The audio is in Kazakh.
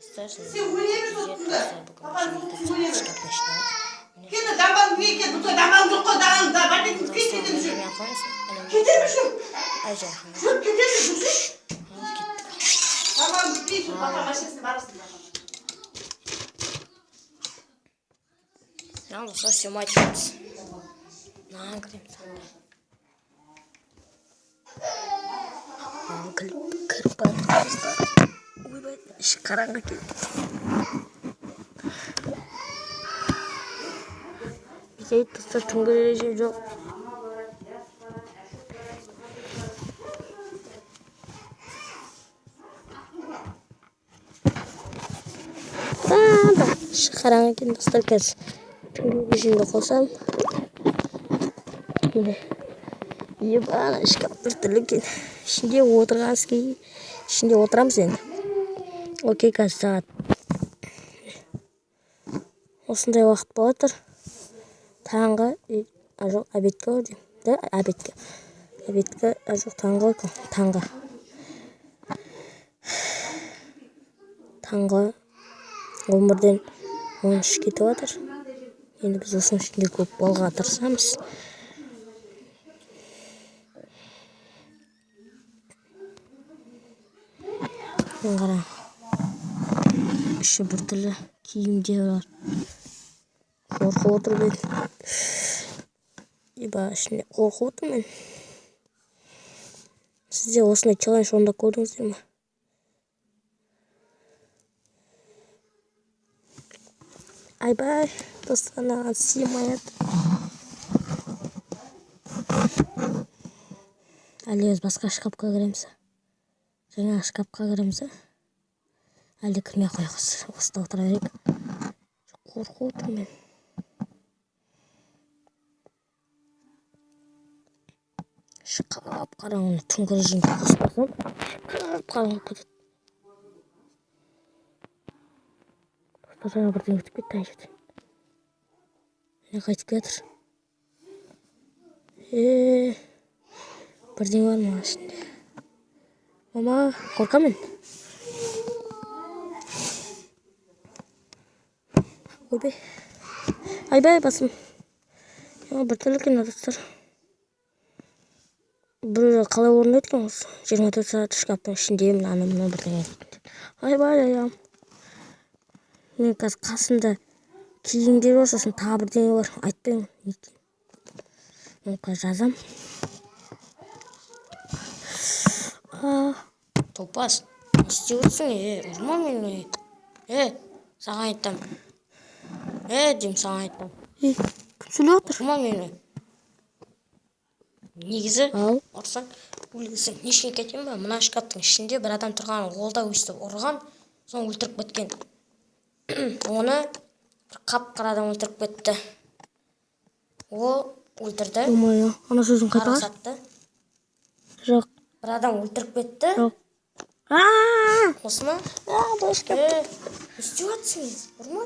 Сен өле бер соттыңды. Папаң соттың, өле бер. Міне. Кені дамбалың не екен? Бұта дамбалың жоқ қой, дамбалың да бәтеңді кет кетеміз, жүр. Кетеміз, жүр. Жүр, кетеміз, жүрсейші. Дамбалың бітпей, сол папа машинасына барасың. Мына, достар, снимать етеміз. Мынаған кіреміз анда. Маған кіріп бара жатырмыз да. Ойбай, іші қараңғы екен. Бізде, достар, түнгі режим жоқ. Да, іші қараңғы екен, достар. Қазір түнгі режимді қосамын. Міне, ебана, шкаф біртүрлі екен. Ішінде отырған, ішінде отырамыз енді. Окей, қазір сағат осындай уақыт болып жатыр, таңғы, а жоқ, обедке ау деймін да, обедке, обедке, а жоқ, таңғы екен. Таңғы 11-ден 13 кетіп жатыр. Енді біз осының ішінде көп болуға тырысамыз. Мына қара, іші біртүрлі, киімдер бар. Қорқып отырмын мен. Еба, ішінде қорқып отырмын мен. Сіздер осындай челлендж орындап көрдіңіздер ме? Айбай, достар, мынаған сыймай жатыр. Әлде біз басқа шкафқа кіреміз? Жаңа шкафқа кіреміз, әлде кірмей ақ қояйық, осында отыра берейік. Қорқып отырмын мен. Іші қап қараңғы. Түнгі режимді қоспасам, қап қараңғы болып кетеді. Достар, жаңа бірдеңе өтіп кетті ана жерден. Міне, қайтып келе жатыр. Е, бірдеңе бар ма ішінде? Мама, қорқамын мен. Ойбай, айбай, басым. Біртүрлі екен, достар. Біреулер қалай орындайды екен осы 24 сағат шкафтың ішіндемін, анау мынау бірдеңе? Айбай, аяғым. Мен қазір қасымда киімдер бар, сосын тағы бірдеңе бар, айтпаймын не екенін. Оны қазір жазамын. Топас, не істеп отырсың? Е, ұрма мені. Е, саған айтамын. Е, деймін, саған айтамын. Ей, кім сөйлеп отыр? Ұрма мені. Негізі Ал. ұрсаң, өлесің. Не үшін екенін айтайын ба? Мына шкафтың ішінде бір адам тұрған, ол да өйстіп ұрған, соны өлтіріп кеткен. Оны бір қап қара адам өлтіріп кетті. Ол өлтірді. Ё-моё, ана сөзін қайталашы. Парасатты. Жоқ. Бір адам өлтіріп кетті. Жоқ. Аа! Осы ма? Аа, дос. Е, не істеп жатырсың? Ұрма.